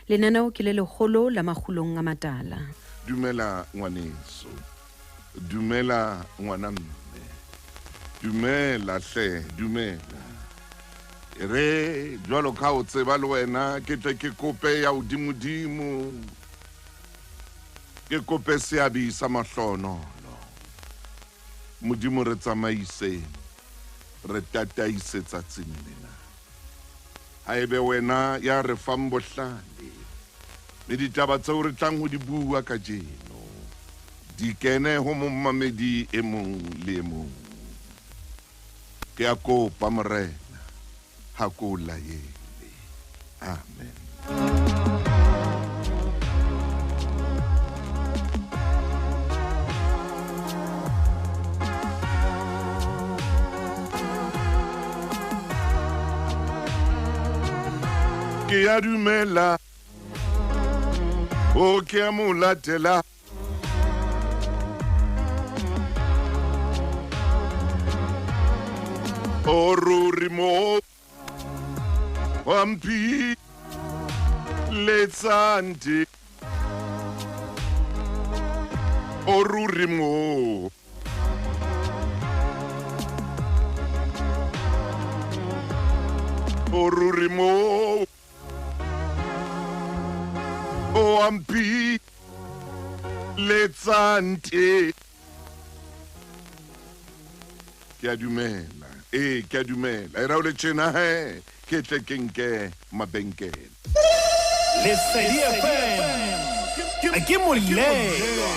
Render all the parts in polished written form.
Lenaneo ke le leholo la Makgulong a Matala. Dumela ngwaneso. Dumela ngwana mme. Dumela hle, dumela. E re jwalo ka o tseba le wena ke tle ke kope ya hodimodimo. Ke kope seabi sa mahlonolo. Modimo re tsamaise, re tataise tsatsing lena. A e be wena ya re fang bohlale, le ditaba tseo re tlang ho di bua kajeno di kene ho momamedi e mong le e mong. Ke a kopa, Morena, ha ko o laele. Amen. Ke a dumela, o ke a mo latela. O ruri mo wa mphi letsante o ruri mo o ruri mo o a mphi letsante Ke a dumela. Ee, ke a dumela. E ra o le tjena he, ke tle ke nke mabenkele. Lesedi FM ke molelwa.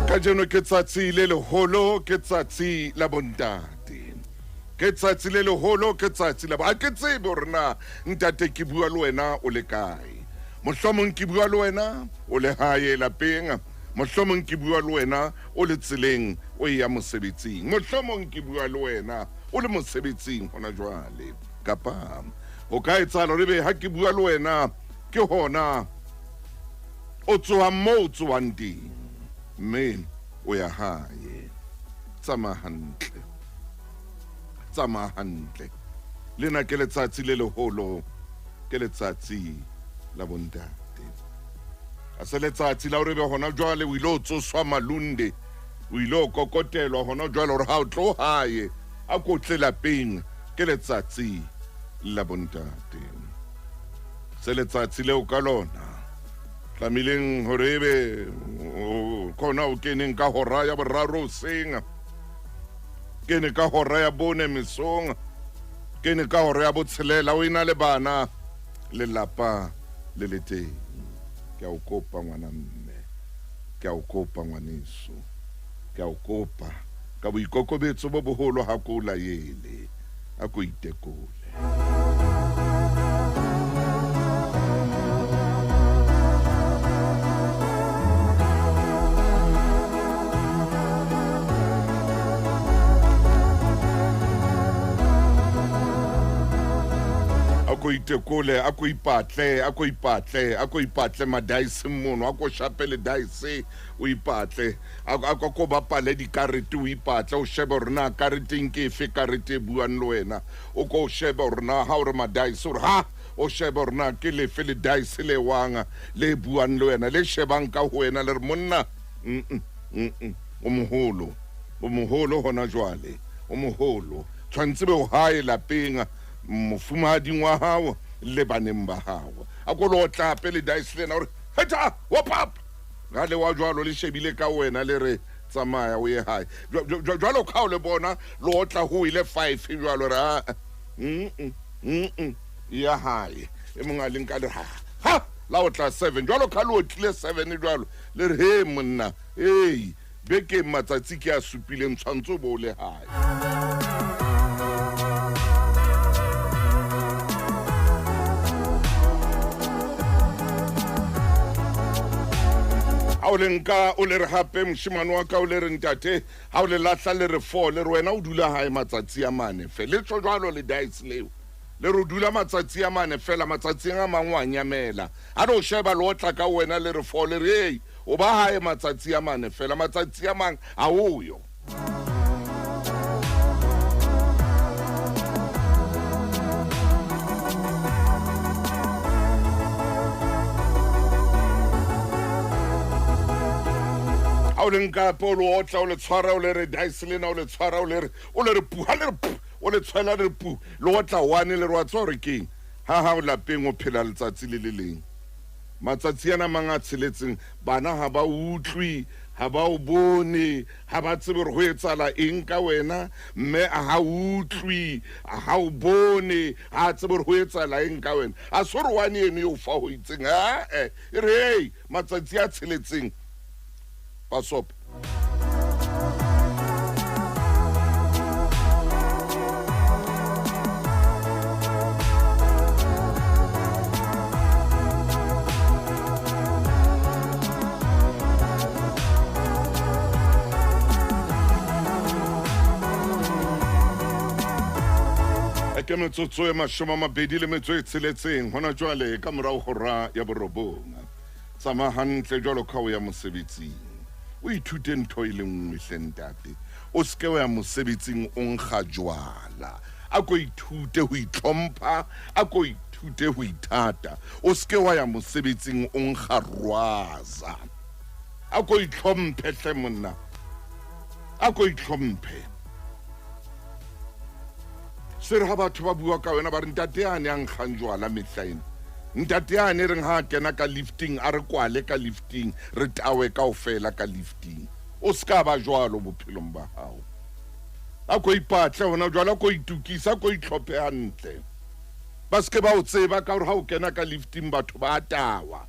Kajeno ke tsatsi le leholo, ke tsatsi la bontate. Ke tsatsi le leholo, ke tsatsi la bo. Ha ke tsebe hore na ntate ke bua le wena o le kae. Mohlomong ke bua le wena o le hae lapeng. Mohlomong ke bua le wena o le tseleng o eya mosebetsing. Mohlomong ke bua le wena o le mosebetsing hona jwale. Kapa ho ka etsahala hore ebe ha ke bua le wena ke hona o tsohang moo o tsohang teng mme o ya hae. Tsamaya hantle. Tsamaya hantle. Lena ke letsatsi le leholo, ke letsatsi la bontate. A se letsatsi la hore ebe hona jwale o ile o tsoswa malunde, o ile o kokotelwa hona jwale hore ha o tlo hae, a ko tle lapeng, ke letsatsi la bontate. Se letsatsi leo ka lona tlamehileng hore ebe kona o keneng ka hora ya boraro hoseng, kene ka hora ya bone mesong, kene ka hora ya botshelela o ena le bana, lelapa le le teng. Ke a o kopa ngwana mme, ke a o kopa ngwaneso, ke a o kopa ka boikokobetso bo boholo ha ko o laele, a ko itekole. A ko itekole, a ko ipatle, a ko ipatle, a ko ipatle madaeseng mono, a ko shape le daese o ipatle, a a ko bapale dikarete o ipatle, o shebe hore na kareteng ke efe karete e buang le wena, o ko o shebe hore na ha o re madaese o re ha, o shebe hore na ke lefe le daese le wang le buang le wena, le shebang ka ho wena le re monna, mm mm o moholo, o moholo hona jwale, o moholo, tshwantse be o hae lapeng mofumahading wa hao le baneng ba hao. A ko le otlape le dice lena o re heta wop up, ga le wa jwalo le shebile ka wena le re tsamaya o ye hae. Jwalo ka o le bona le otla ho ile 5 jwalo re a mm mm ya hae, e mong a leng ka le ha ha la otla 7 jwalo ka le otlile 7 jwalo le re he monna ei bekeng matsatsi ke a supileng tshwantse o bo o le hae. Ha o le nka o le re hape moshemane wa ka o le re ntate, ha o le lahla le re 4 le re wena o dula hae matsatsi a mane fe le tjho jwalo le dice leo. Le re o dula matsatsi a mane fela, matsatsing a mang wa nyamela. A re o sheba le otla ka wena le re fo le re ei, o ba hae matsatsi a mane fela, matsatsi a mang ha o yo. Ha o le nka pe o le otla o le tshwara o le re dice lena o le tshwara o le re o le re pu ha le re pu o le tshwela le re pu le otla one le re wa tseba hore keng ha ha o lapeng o phela letsatsi le le leng. Matsatsi ana mang a tsheletseng bana ha ba utlwe, ha ba o bone, ha ba tsebe hore ho etsahala eng ka wena, mme a ha utlwe, a ha o bone, ha a tsebe hore ho etsahala eng ka wena. A se hore one eno e o fa ho itseng, ee, e re hey, matsatsi a tsheletseng pasop. Ke metsotso e 26 hona jwale ka morao hora ya 9. Tsamaya hantle jwalo ka o ya mosebetsing. O ithute ntho e le nngwe hle ntate. O seke wa ya mosebetsing o nkga jwala. A ko ithute ho itlhompha, a ko ithute ho ithata. O seke wa ya mosebetsing o nkga rwaza. A ko itlhomphe hle monna. A ko itlhomphe. Se re ha batho ba bua ka wena ba re ntate yane a nkgang jwala mehla ena. Ntate yane reng ha kena ka lifting a re kwale ka lifting, re tawe kaofela ka lifting. O ska ba jwalo bophelong ba hao. A ko ipatle hona jwale, a ko itukisa, a ko itlhophe hantle. Ba seke ba o tseba ka hore ha o kena ka lifting batho ba tawa.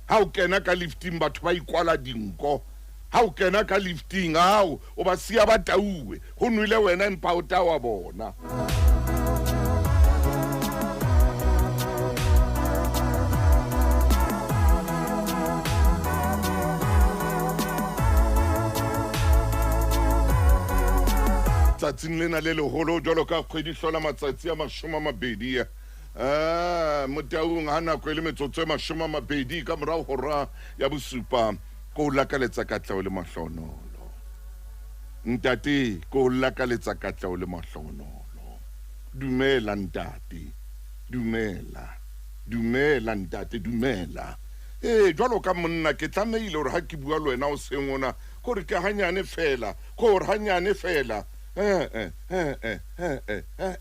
Ha o kena ka lifting batho ba ikwala dinko. Ha o kena ka lifting ao o ba siya ba tauwe, ho nwele wena empa o tawa bona. Tsatsing lena le leholo jwalo ka kgwedi hlola matsatsi a 20 Motaung ha nako e le metsotso e 20 ka morao hora ya 7. Ko lakaletsa katleho le mahlonolo. Ntate, ko lakaletsa katleho le mahlonolo. Dumela ntate. Dumela. Dumela ntate, dumela. Jwalo ka monna ke tlamehile hore ha ke bua le wena o seng ona, kore ke hanyane fela, kore hanyane fela.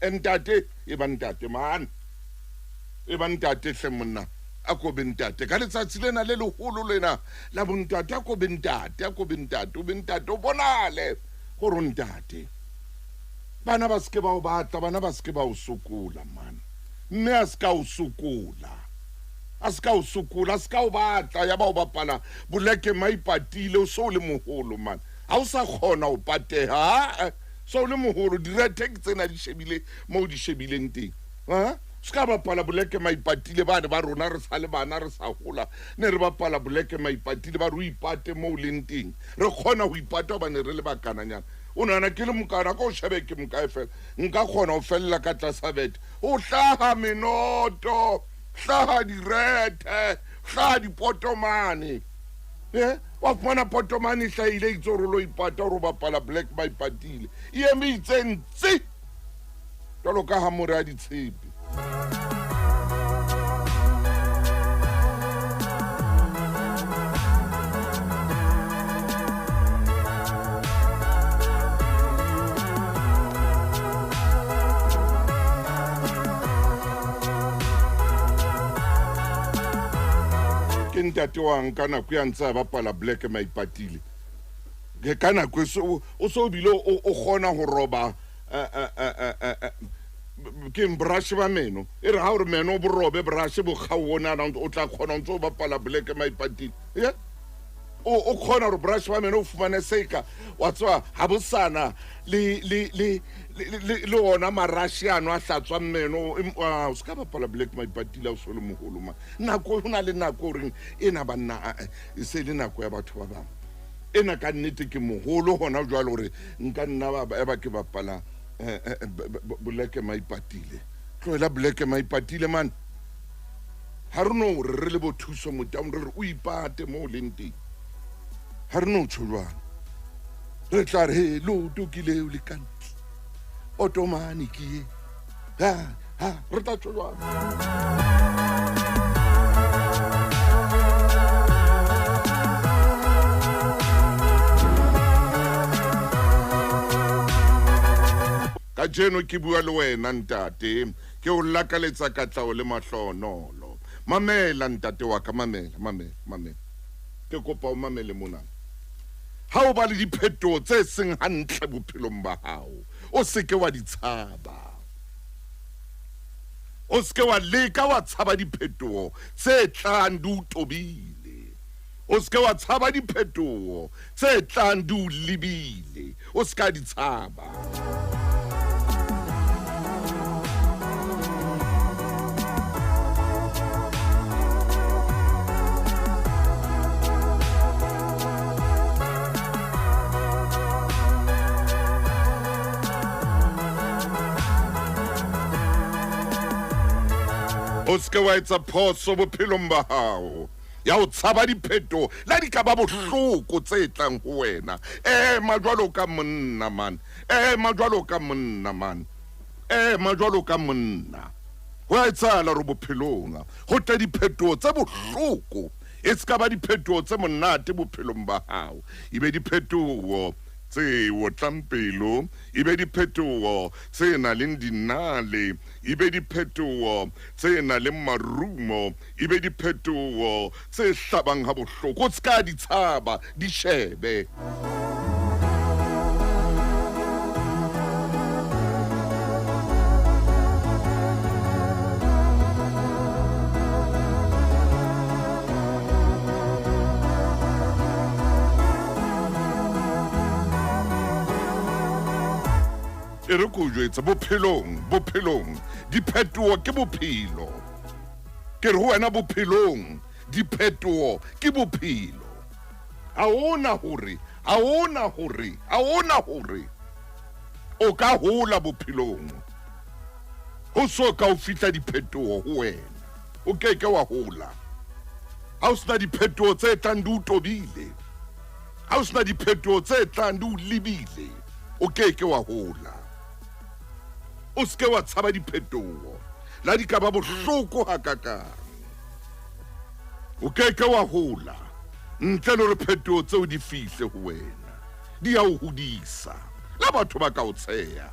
Ntate, e ba ntate man. E ba ntate hle monna. A ko be ntate ka letsatsi lena le leholo lena la bontate, a ko be ntate, a ko be ntate, o be ntate, o bonale gore o ntate. Bana ba seke ba o batla, bana ba seke ba o sokola man. Mme a seka o sokola. A seka o sokola, a seka o batla ya ba o bapala boleke maipatile o so le moholo man. Ha o sa kgona ho pateha, so le moholo direthe ke tsena di shebile mo di shebileng teng. Ha? Ska bapala boleke maipatile ba ne ba rona re sa le bana re sa hola. Ne re bapala boleke maipatile ba re o ipate mo o leng teng. Re kgona ho ipata hobane re le bakananyana. O nahana ke le mokana ka o shebe ke mokae fela. Nka kgona ho fella ka tlasa bete. O hlaha menoto, hlaha direthe, hlaha dipotomane. Wa fumana potomane e hlahile itse hore o lo ipata hore o bapala black maipatile. E eme itse ntsi jwalo ka ha more a ditshepe. Ke ntate wa nka nako ya ntse a bapala black maipatile. Ka nako o so bile o kgona ho roba ke brush ba meno. E re ha o re meno bo robe brush bo kgaona na o tla kgona ntse o bapala black maipatile. O kgona hore brush ba meno o fumane seka wa tswa ha bosana le le le le ona marashi ano a hlatswa meno o ska bapala black maipatile o so le moholo ma. Nako ho na le nako reng ena banna e se le nako ya batho ba bang. Ena ka nnete ke moholo hona jwalo hore nka nna ba ba ke bapala boleke maipatile. Tlohela Black Maipatile mane. Ha re no re re le bo Thuso Motaung re re o ipate mo o leng teng. Ha re no tjho jwalo. Re tla re he leoto ke leo le ka ntle. Otomane ke ye. Ha ha re tla tjho jwalo. Kajeno ke bua le wena ntate, ke o lakaletsa katleho le mahlohonolo. Mamela ntate wa ka, mamela, mamela, mamela. Ke kopa o mamele mona. Ha o ba le diphetoho tse seng hantle bophelong ba hao, o se ke wa di tshaba. O se ke wa leka wa tshaba diphetoho tse tlang di o tobile. O se ke wa tshaba diphetoho tse tlang di o lebile. O se ka di tshaba. O se ke wa etsa phoso bophelong ba hao. ya ho tshaba diphetoho la di ka ba bohloko tse tlang ho wena. Ema jwalo ka monna man, ema jwalo ka monna man, ema jwalo ka monna. Ho a etsahala hore bophelong ho tle diphetoho tse bohloko, e se ka ba diphetoho tse monate bophelong ba hao, e be diphetoho tse otlang pelo, e be diphetoho tse nang le dinale, e be diphetoho tse nang le marumo, E be diphetoho tse hlabang habohloko. O se ka di tshaba, di shebe. E re ke o jwetse, bophelong, bophelong, diphetoho ke bophelo. Ke re ho wena bophelong, diphetoho ke bophelo. Ha ho na hore, ha ho na hore, ha ho na hore o ka hola bophelong ho so ka o fihla diphetoho ho wena. O ke ke wa hola ha o sena diphetoho tse tlang di o tobile, ha o sena diphetoho tse tlang di o lebile, o ke ke wa hola. O se ke wa tshaba diphetoho, la di ka ba bohloko hakakang. O ke ke wa hola ntle le hore phetoho tseo di fihle ho wena. Di a o hodisa. La batho ba ka o tsheha,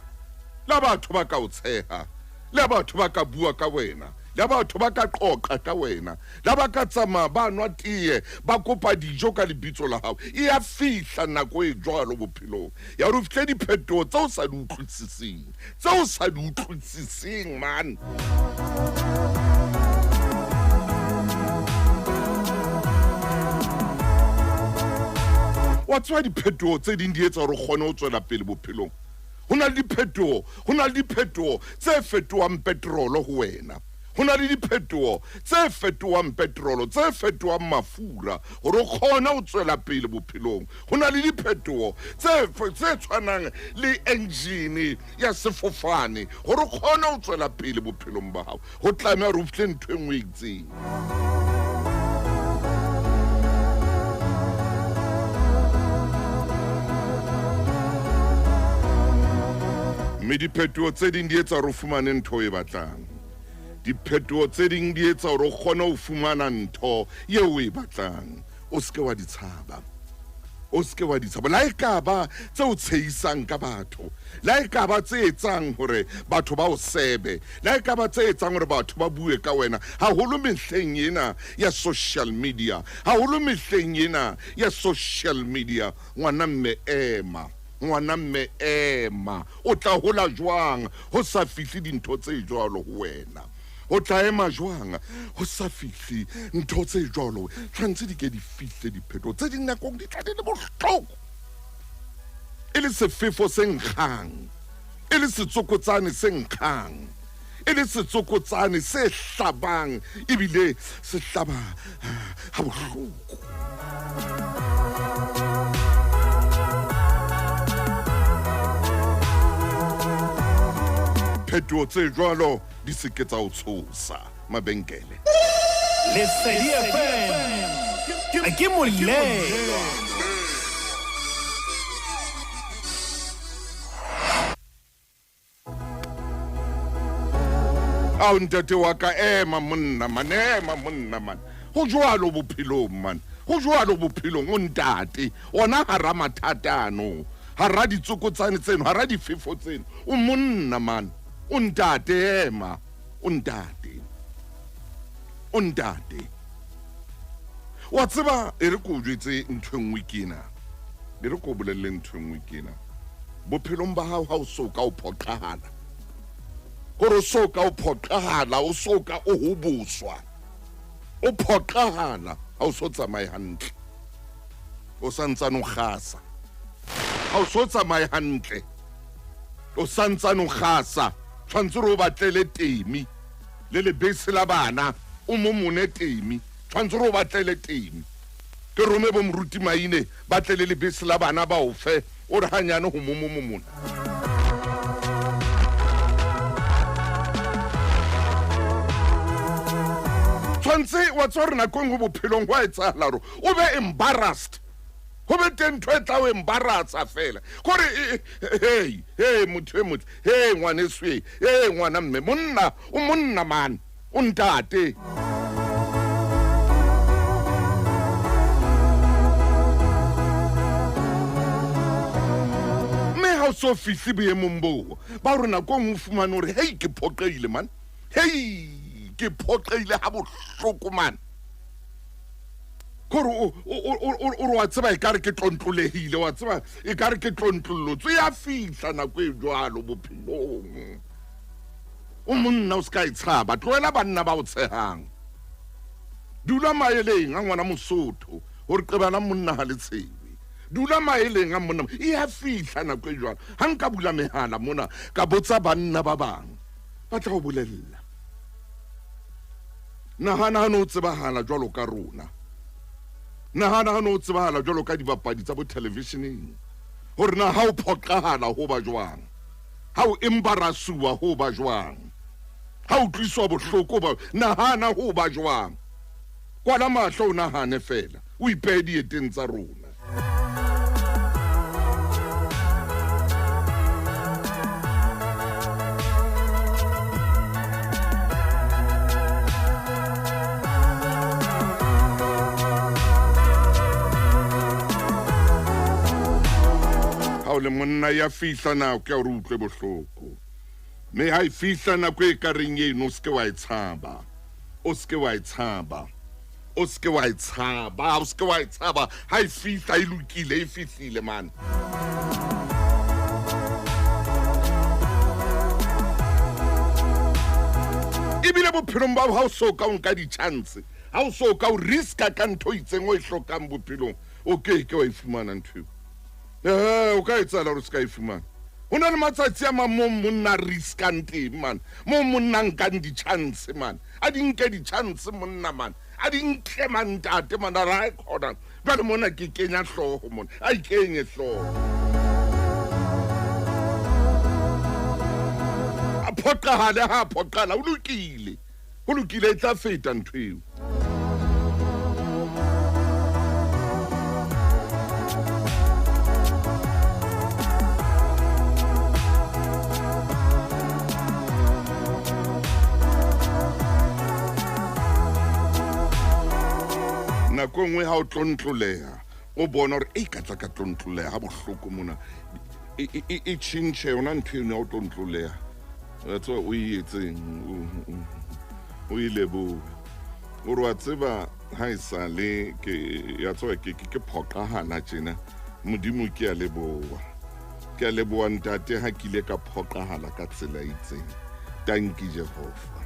la batho ba ka o tsheha, la batho ba ka bua ka wena, la batho ba ka qoqa ka wena, la ba ka tsamaya ba nwa tee, ba kopa dijo ka lebitso la hao. E a fihla nako e jwalo bophelong. Ya gore o fihle diphetoho tse o sa di utlwisiseng, tse o sa di utlwisiseng man. Wa tseba diphetoho tse ding di etsa gore o kgone ho tswela pele bophelong. Ho na le diphetoho, ho na le diphetoho tse fetohang petrolo ho wena. Ho na le diphetoho tse fetohang petrolo, tse fetohang mafura gore o kgone ho tswela pele bophelong. Ho na le diphetoho tse, tse tshwanang le enjine ya sefofane gore o kgone ho tswela pele bophelong ba hao. Ho tlameha hore o fihle ntho e nngwe e itseng. Mme diphetoho tse ding di etsa hore o fumane ntho o e batlang. Diphetoho tse ding di etsa hore o kgone ho fumana ntho eo o e batlang. O se ke wa di tshaba. O se ke wa di tshaba. La e ka ba tse o tshehisang ka batho, la e ka ba tse etsang hore batho ba o sebe, la e ka ba tse etsang hore batho ba bue ka wena, haholo mehleng ena ya social media, haholo mehleng ena ya social media. Ngwana mme ema, ngwana mme ema. O tla hola jwang ho sa fihle dintho tse jwalo ho wena? O tla ema jwang ho sa fihle ntho tse jwalo? Tshwanetse di ke di fihle diphetoho tse ding nakong di tla di le bohloko, e le sefefo se nkgang, e le setsokotsane se nkgang, e le setsokotsane se hlabang ebile se hlaba ha bohloko. Phetoho tse jwalo di se ke tsa o tshosa. Mabenkele. Lesedi FM ke molelwa. Ao ntate wa ka, ema monna man, ema monna man. Ho jwalo bophelong man, ho jwalo bophelong. O ntate ona hara mathata ano, hara ditsokotsane tseno, hara difefo tseno, o monna man, o ntate, ema, o ntate, o ntate. Wa tseba, e re ko o jwetse ntho e nngwe ke ena, e re ko o bolelle ntho e nngwe ke ena. Bophelong ba hao ha o so ka o phoqahala, gore o so ka o phoqahala, o so ka o hoboswa, o phoqahala, ha o so tsamaye hantle, o santsane o kgasa, ha o so tsamaye hantle, o santsane o kgasa, tshwantse re o batlele temi le lebese la bana, o momone temi, tshwantse re o batlele temi. Ke rome bo moruti Maine ba tle le lebese la bana ba o fe, o re hanyane ho momomomona. Tshwantse wa tswa re nako e nngwe bophelong hwa etsahala hore o be embarrassed, ho be teng ntho e tla o embarrassa fela, kore hey, hey, motho e motle, hey, ngwaneso e, hey, ngwana mme, monna, o monna man, o ntate. Mme ha o so fihle boemong boo ba hore nako e nngwe o fumane hore hei, ke phoqehile man, hei, ke phoqehile ha bohloko man, kore o re wa tseba ekare ke tlontlolehile, wa tseba ekare ke tlontlollotse. Ya fihla nako e jwalo bophelong. O monna, o se ka e tshaba, tlohela banna ba o tshehang, dula maeleng a ngwana Mosotho hore qebana monna ha le tshewe, dula maeleng a monna. E ya fihla nako e jwalo. Ha nka bula mehala mona ka botsa banna ba bang, ba tla o bolella. Nahana ha no o tsebahala jwalo ka rona, nahana ha no o tsebahala jwalo ka dibapadi tsa bo televisioneng, hore na ha o phoqahala ho ba jwang, ha o embarrassuwa ho ba jwang, ha o utlwiswa bohloko ba, nahana ho ba jwang. Kwala mahlo o nahane fela, o ipehe dieteng tsa rona. Ha o le monna ya fihla nako ya hore o utlwe bohloko, mme ha e fihla nako e ka reng eno, o se ke wa e tshaba, o se ke wa e tshaba, o se ke wa e tshaba, o se ke wa e tshaba. Ha e fihla e lokile, e fihlile man. Ebile bophelong ba ha o so ka o nka di-chance, ha o so ka o riska ka ntho e itseng o e hlokang bophelong, o ke ke wa e fumana ntho eo. O ka etsahala hore o se ka e fumana. Ho na le matsatsi a mang moo monna a riskang teng man, moo monna a nkang di-chance man, a di nke di-chance monna man, a di nke man ntate man, a re ha e kgona jwale mona ke kenya hlooho mona, a ikenye hlooho, a phoqahale ha a phoqahala, ho lokile, ho lokile, e tla feta ntho eo. Nako e nngwe ha o tlontloleha, o bona hore ei, ka tla ka tlontloleha ha bohloko mona, e tjhentjhe yona ntho eno ya ho tlontloleha. Wa tseba o e etseng, o e lebohe. O re wa tseba ha esale ke ya tseba ke phoqahala tjena, Modimo ke a leboha, ke a leboha ntate ha ke ile ka phoqahala ka tsela e itseng. Tanki Jehova,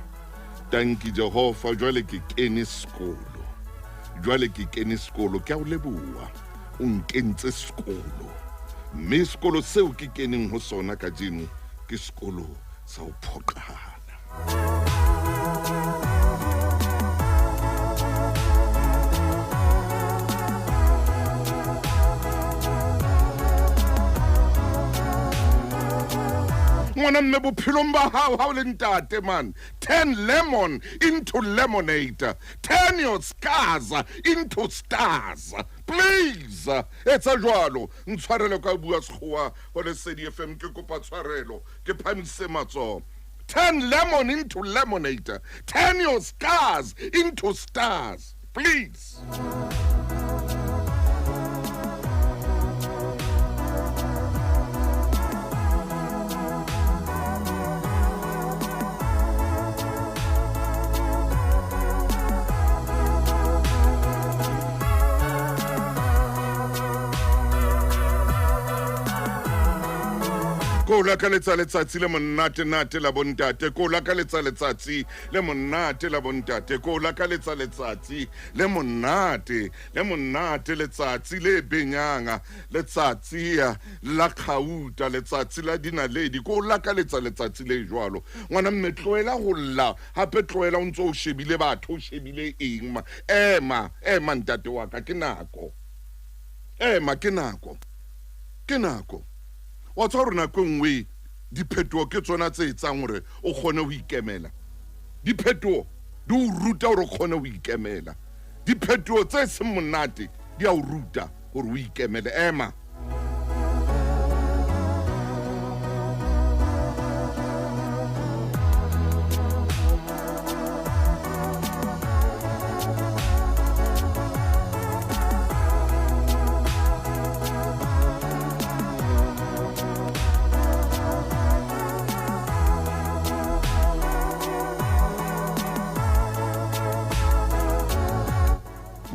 tanki Jehova, jwale ke kene sekolo, jwale ke kene sekolo, ke a o leboha, o nkentse sekolo, mme sekolo seo ke keneng ho sona kajeno ke sekolo sa ho phoqahala. Ngwana mme bophelong ba hao ha o le ntate man, turn lemon into lemonade, turn your scars into stars. Please etsa jwalo. Ntshwarelo ka bua sekgowa ho Lesedi FM, ke kopa tshwarelo, ke phamise matsoho. Turn lemon into lemonade, turn your scars into stars, please. Ko lakaletsa letsatsi le monate nate la bontate, ko lakaletsa letsatsi le monate la bontate, ko lakaletsa letsatsi le monate le monate, letsatsi le benyang, letsatsi la kgauta, letsatsi la dinaledi, ko lakaletsa letsatsi le jwalo. Ngwana mme tlohela ho lla, hape tlohela o ntso o shebile batho, o shebile eng ma. Ema, ema ntate wa ka, ke nako. Ema, ke nako. Ke nako. Wa tswa hore nako e nngwe diphetoho ke tsona tse etsang hore o kgone ho ikemela. Diphetoho di o ruta hore o kgone ho ikemela. Diphetoho tse seng monate di a o ruta hore o ikemele. Ema.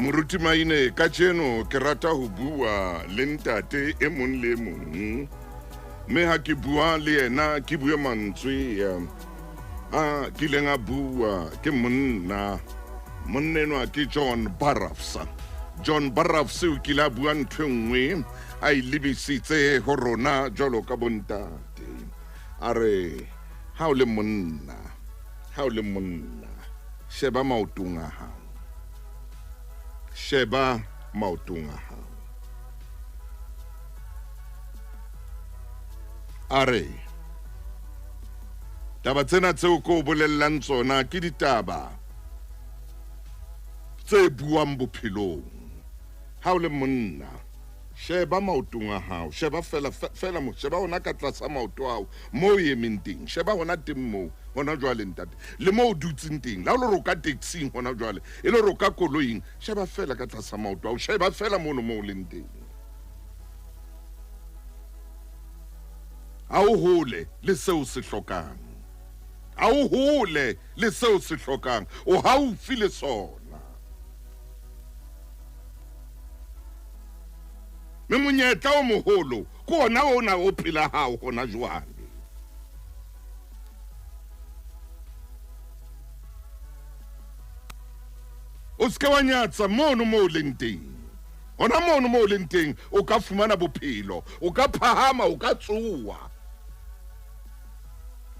Moruti Maine, kajeno ke rata ho bua le ntate e mong le mong. Mme ha ke bua le yena ke bue mantswe a kileng a bua ke monna. Monna enwa ke John Barrafs. John Barrafs o kile a bua ntho e nngwe a e lebisitse ho rona jwalo ka bontate. A re, ha o le monna, ha o le monna, sheba maotong a hao. Sheba maotong a hao. A re, taba tsena tseo ko o bolellang tsona ke ditaba tse buang bophelong. Ha o le monna, sheba maotong a hao, sheba fela, fela mo, sheba hona ka tlasa maoto a hao, moo o emeng teng, sheba hona teng moo, hona jwale ntate, le moo o dutseng teng, le ha o le hore o ka taxing hona jwale, e le hore o ka koloing, sheba fela ka tlasa maoto a hao, sheba fela mono moo o leng teng. Ha o hole le seo se hlokang, ha o hole le seo se hlokang, o haufi le sona. Mme monyetla o moholo ke ona ona o pela hao hona jwale. O se ke wa nyatsa mono moo o leng teng. Hona mono moo o leng teng o ka fumana bophelo, o ka phahama, o ka tsoha.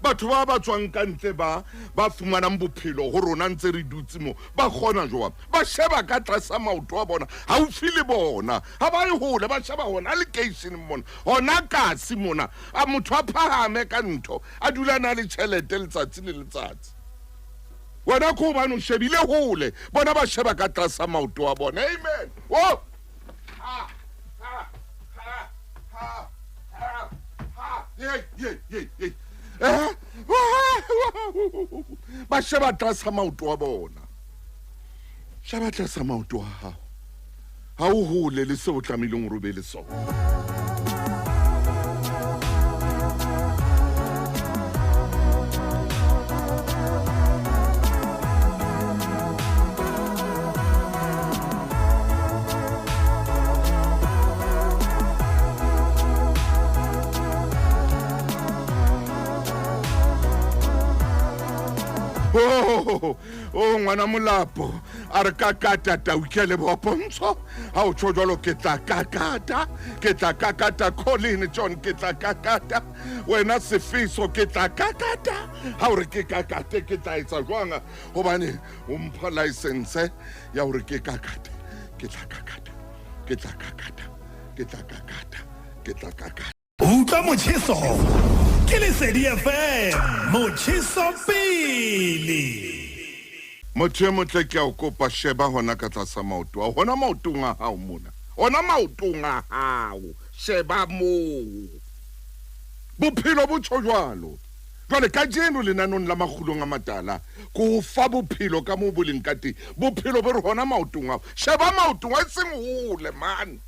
Batho ba ba tswang ka ntle ba ba fumanang bophelo ho rona ntse re dutse mo, ba kgona jwang? Ba sheba ka tlasa maoto a bona, haufi le bona, ha ba ye hole, ba sheba hona lekeisheneng mona, hona kasi mona. A motho a phahame ka ntho, a dula a na le tjhelete letsatsi le letsatsi. Wena ke hobane o shebile hole, bona ba sheba ka tlasa maoto a bona. Amen. Oh! Ha, ha, ha, ha, ha, ha. Ye, ye, ye, ye. Ba sheba tlasa maoto a bona. Sheba tlasa maoto a hao. Ha o hole le seo o tlamehileng hore o be le sona. Oh, oh, ngwana molapo a re kakata tau ke a leboha pontsho ha o tjho jwalo ke tla kakata, ke tla kakata Colin John, ke tla kakata wena Sefeso, ke tla kakata ha o re ke kakate ke tla etsa jwang hobane o mpha license ya hore ke kakate, ke tla kakata, ke tla kakata, ke tla kakata, ke tla kakata. Utlwa motjheso. Ke Lesedi FM, motjheso pele. Motho e motle ke a o kopa sheba hona ka tlasa maoto a hona maotong a hao mona. Ona maotong a hao. Sheba moo. Bophelo bo tjho jwalo. Jwale kajeno lenanong la makgulong a matala ke o fa bophelo ka moo bo leng ka teng. Bophelo bo re hona maotong ao. Sheba maotong a seng hole man.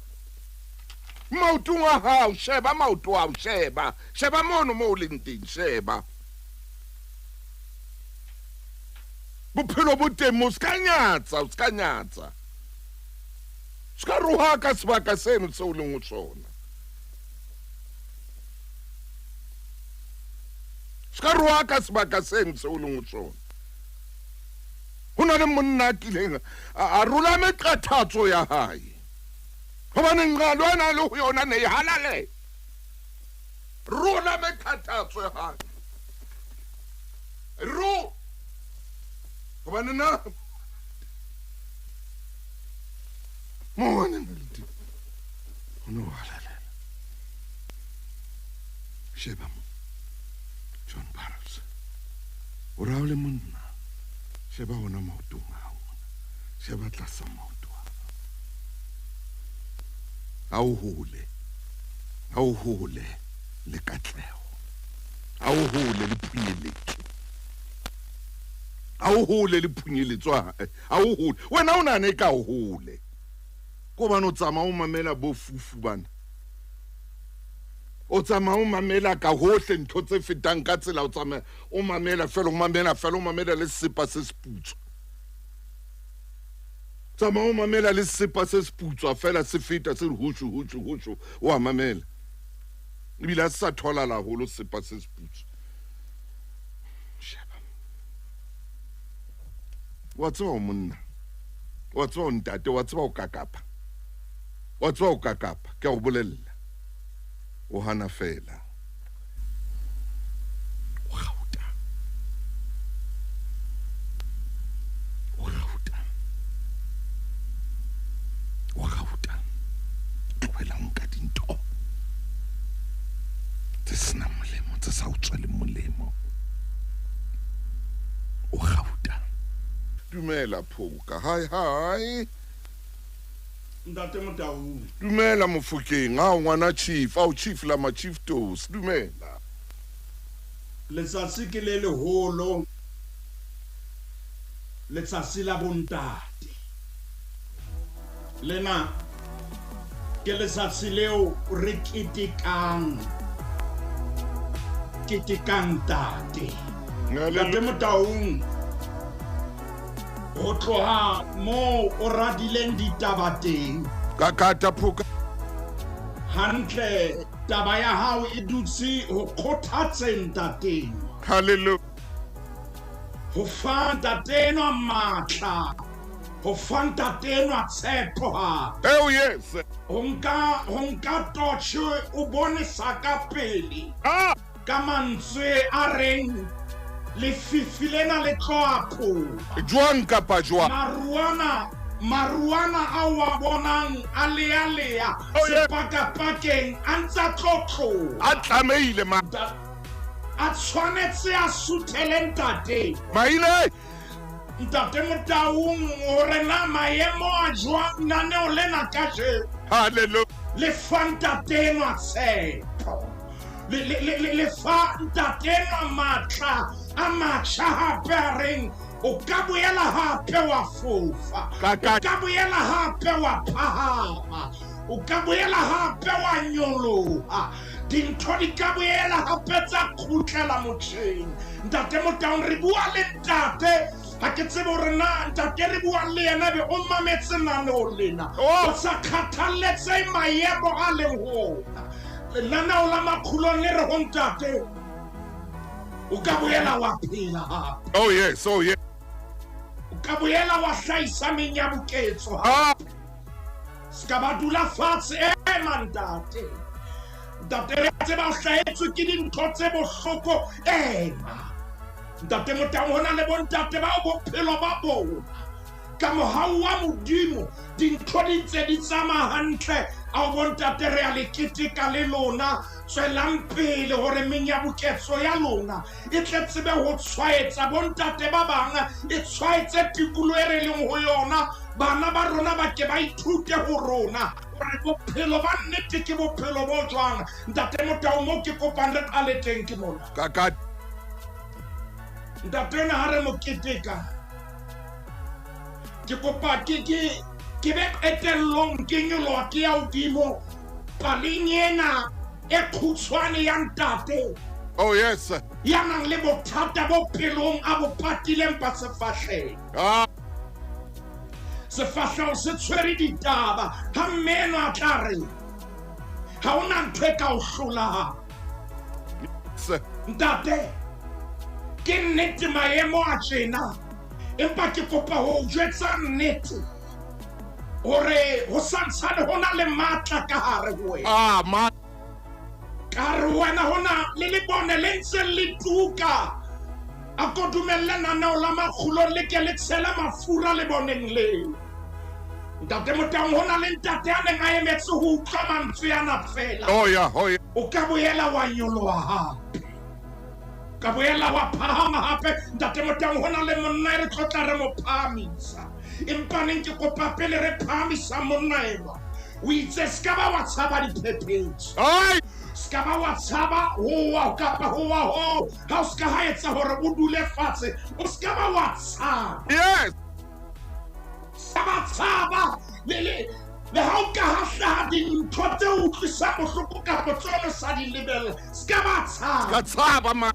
Maotong a hao, sheba maoto ao, sheba. Sheba mono moo o leng teng, sheba. Bophelo bo teng mo, ska nyatsa, ska nyatsa. Ska rohaka sebaka seno seo o leng ho sona. Ska rohaka sebaka seno seo o leng ho sona. Ho na le monna a kileng a rola meqathatso ya hae. Hobane nqalo a na le ho yona ne e halale. Rola meqathatso ya hae. Ro. Hobane na mo a neng a le teng ho ne ho halalela. Sheba mo. John Barrows. O ra o le monna. Sheba hona maotong a hao. Sheba tlasa maoto a hao. Ha o hole. Ha o hole le katleho. Ha o hole le phunyeletso. Ha o hole le phunyeletso. Ha o hole. Wena o nahana e ka o hole. Ke hobane o tsamaya o mamela bo fufu bana. O tsamaya o mamela ka hohle ntho tse fetang ka tsela, o tsamaya o mamela fela, o mamela fela, o mamela le sepa se seputswa. Tsamaya o mamela le sepa se seputswa fela se feta se re hoshu hoshu hoshu, o a mamela. Ebile ha se sa tholala haholo sepa se seputswa. Sheba. Wa tseba o monna. Wa tseba o ntate, wa tseba o kakapa. Wa tseba o kakapa, ke a o bolella. O hana fela. O gauta. O gauta. O gauta. Tlohela ho nka dintho tse senang molemo, tse sa o tsweleng molemo. O gauta. Dumela Phoka. Hi hi. Ntate Motaung. Dumela Mofokeng. Ao ngwana chief, ao chief la ma chief tos. Dumela. Letsatsi ke le leholo. Letsatsi la bontate. Lena ke letsatsi leo re ketekang. Ketekang ntate. Ntate Motaung. Ho tloha moo o radileng ditaba teng. Ka kata Phoka. Hantle taba ya hao e dutse ho kgothatseng ntateng. Hallelujah. Ho fa ntate enwa matla. Ho fa ntate enwa tshepo hape. Oh yes. Ho nka torch o bone sa ka pele. Ah. Ka mantswe a reng lefifi lena le tlo apoha. Jwang kapa jwang. Maruana a o a bonang a lealea sepakapakeng a ntse a tlo tloha. A tlamehile ma. A tshwanetse a suthele ntate. Maile. Ntate Motaung hore na maemo a jwang naneo lena kajeno. Hallelujah. Le fa ntate enwa tshepo. Le fa ntate enwa matla a matjha hape a reng o ka boela hape wa fofa. O ka boela hape wa phahama. O ka boela hape wa nyoloha. Dintho di ka boela hape tsa kgutlela motjheng. Ntate Motaung re bua le ntate. Ha ke tsebe hore na ntate re bua le yena be o mametse naneo lena. O sa kgathalletse maemo a leng ho ona. Lenaneo la makgulong le re ho ntate o ka boela wa phela hape. Oh yes, oh yes. O ka boela wa hlahisa menyabuketso hape. Ska ba dula fatshe, ema ntate. Ntate re tseba o hlahetswe ke dintho tse bohloko, ema. Ntate Motaung ho na le bontate bao bophelo ba bona ka mohau wa Modimo dintho di ntse di tsamaya hantle. Ao bontate re a le keteka le lona. Tswelang pele hore menyabuketso ya lona e tle tsebe ho tshwaetsa bontate ba bang, e tshwaetse tikoloho e re leng ho yona. Bana ba rona ba ke ba ithute ho rona hore bophelo ba nnete ke bophelo bo jwang. Ntate Motau, moo ke kopang re qale teng ke mona. Kaka. Ntate ena ha re mo keteka, ke kopa ke be qetellong ke nyoloha ke ya hodimo paleng ena e khutshwane ya ntate. Oh yes. Ya nang le bothata bo pelong a bo patileng pa sefahleng. Ah. Sefahleho se tshwere ditaba ha mmeno a tla re ha hona ntho e ka o hlolang. Yes. Ntate, ke nnete maemo a tjena, empa ke kopa ho jwetsa nnete hore ho santshane ho na le matla ka hare ho wena. Ah, ma ka re wena hona le lebone le ntse le tuka. A ko dumelle naneo la makgulong le ke le tshela mafura leboneng leo. Ntate Motaung, ho na le ntate a neng a emetse ho utlwa mantswe ana fela. Oh yeah, oh yeah. O ka boela wa nyoloha hape, ka boela wa phahama hape. Ntate Motaung, ho na le monna e re tlotla re mo phahamisa, empa neng ke kopa pele re phahamisa monna enwa, o itse se ka ba wa tshaba diphephetso. Ai! Se ka ba wa tshaba ho wa kapa ho wa ho. Ha o se ka ha etsa hore o dule fatshe, o se ka ba wa tshaba. Yes. Se ba tshaba le ha o ka ha hlaha dintho tse utlwisang bohloko kapa tseo o sa di lebella, se ka ba tshaba. Ka tshaba ma.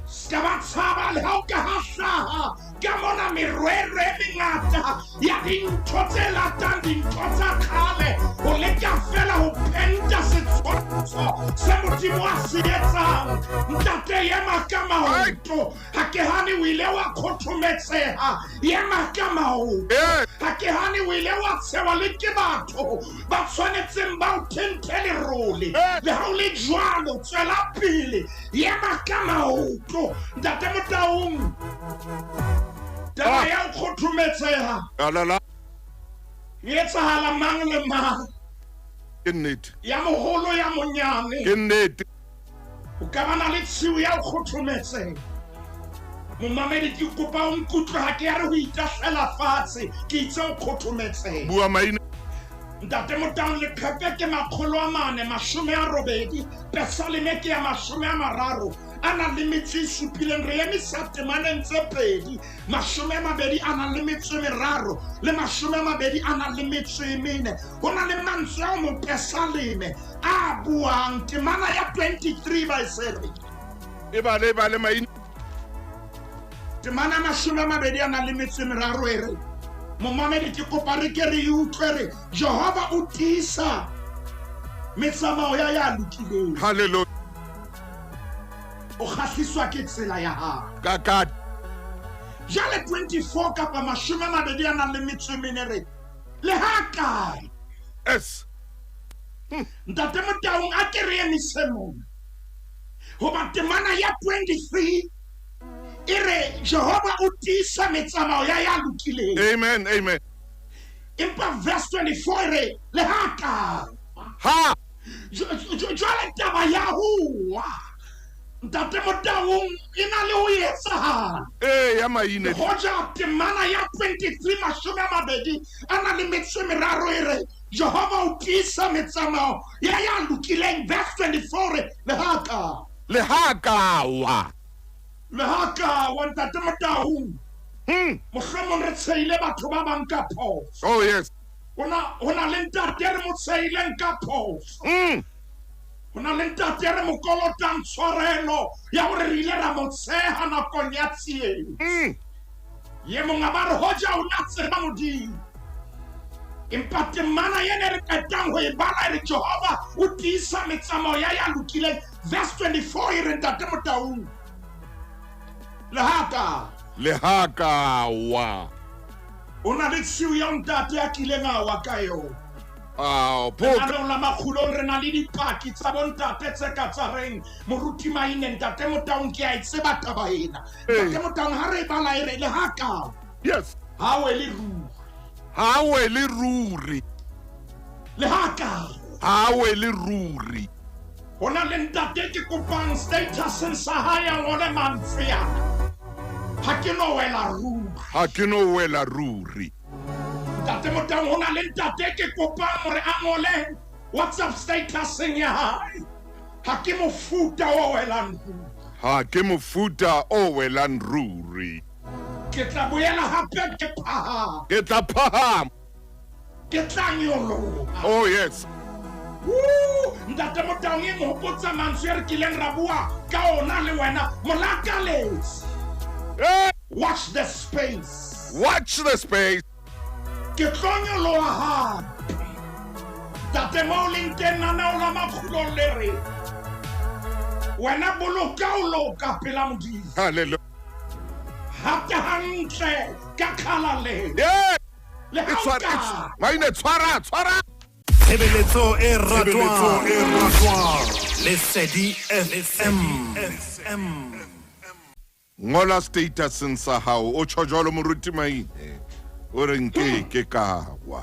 Se ka ba tshaba le ha o ka ha hlaha ka mona merwere e mengata ya dintho tse latang dintho tsa kgale, ho leka fela ho penta setshwantsho se Modimo a se etsang. Ntate, ema ka maoto. Ha ke hane o ile wa khothometseha, ema ka maoto. Ha ke hane o ile wa tshewa le ke batho ba tshwanetseng ba o thenthe lerole. Le ha o le jwalo, tswela pele, ema ka maoto. Ntate Motaung, taba ya ho khothometseha e etsahala mang le mang. Ke nnete. Ya moholo ya monyane. Ke nnete. O ka bana le tshiu ya ho khothometseha. Momamedi, ke kopa o nkutlwe, ha ke ya re ho itahlela fatshe, ke itse ho khothometseha. Bua maina. Ntate Motaung, leqhepe ke 480, Pesaleme ke ya 30 a nang le metso e supileng. Re emisa temaneng tse pedi, 20 a nang le metso e meraro le 20 a nang le metso e mene. Ho na le mantswe ao mopesaleme a buang. Temana ya 23 ba e sere. E bale, bale maina. Temana 20 a nang le metso e meraro e re, momamedi ke kopa re ke re utlwe re, Jehova o tiisa metsamao ya ya lokileng. Hallelujah. O kgahliswa ke tsela ya hao. Ka. Jwale 24 kapa 20 a nang le metso e mene re, le ha kae? S. Ntate Motaung, a ke re emise mona. Hoba temana ya 23 e re Jehova o tiisa metsamao ya ya lokileng. Amen, amen. Empa verse 24 e re le ha ka. Ha. Jwale taba ya ho wa. Ntate Motaung, e na le ho etsahala. Eh, ya maine. Hoja temana ya 23 20 a na le metso e meraro e re Jehova o tiisa metsamao ya ya lokileng. Verse 24 re le ha ka. Le ha ka wa. Le ha ka wa, Ntate Motaung. Mohlomong re tsheile batho ba bang ka phoso. Oh yes. Ho na le ntate re mo tsheileng ka phoso. Ho na le ntate re mo kolotang tshwarelo ya hore re ile ra mo tsheha nakong ya tsietsi. Ye monga ba re hoja o na tseba Modimo. Empa temana ena re qetang ho e bala e re Jehova o tiisa metsamao ya ya lokileng. Verse 24 e re, Ntate Motaung, le ha ka. Le ha ka wa. O na le tshiu ya ntate a kileng a wa ka yona. Ah, Lenaneong la makgulong re na le dipaki tsa bontate tse ka tsa reng moruti Maine, Ntate Motaung, ke a e tseba taba ena. Ntate Motaung, ha re e bala e re le ha ka. Yes. Ha wele ruri. Ha wele ruri. Le ha ka. Ha wele ruri. Ho na le ntate ke kopang statuseng sa hae a ngole mantswe ana. Ha ke no wela ruri. Ha ke no wela ruri. Ntate Motaung, ho na le ntate ke kopang hore a ngole WhatsApp statuseng ya hae. Ha ke mofuta o welang ruri. Ha ke mofuta o welang ruri. Ke tla boela hape ke phahama. Ke tla phahama. Ke tla nyoloha. Oh yes. Woo! Ntate Motaung e nhopotsa mantswe e re kileng ra bua ka ona le wena molakaletse. Hey! Watch the space. Watch the space. Ke tlo nyoloha hape. Ntate mo o leng teng nanao la makgulong le re wena boloka o loka pela Modimo. Hallelujah. Hata hantle ka kgalalelo. Yeah. Le E ha o tshwara, e ka Maine tshwara, tshwara. Tshebeletso e ratwang. Lesedi FM. Ngola statuseng sa hao o tjho jwalo moruti Maine. O re nke ke ka wa.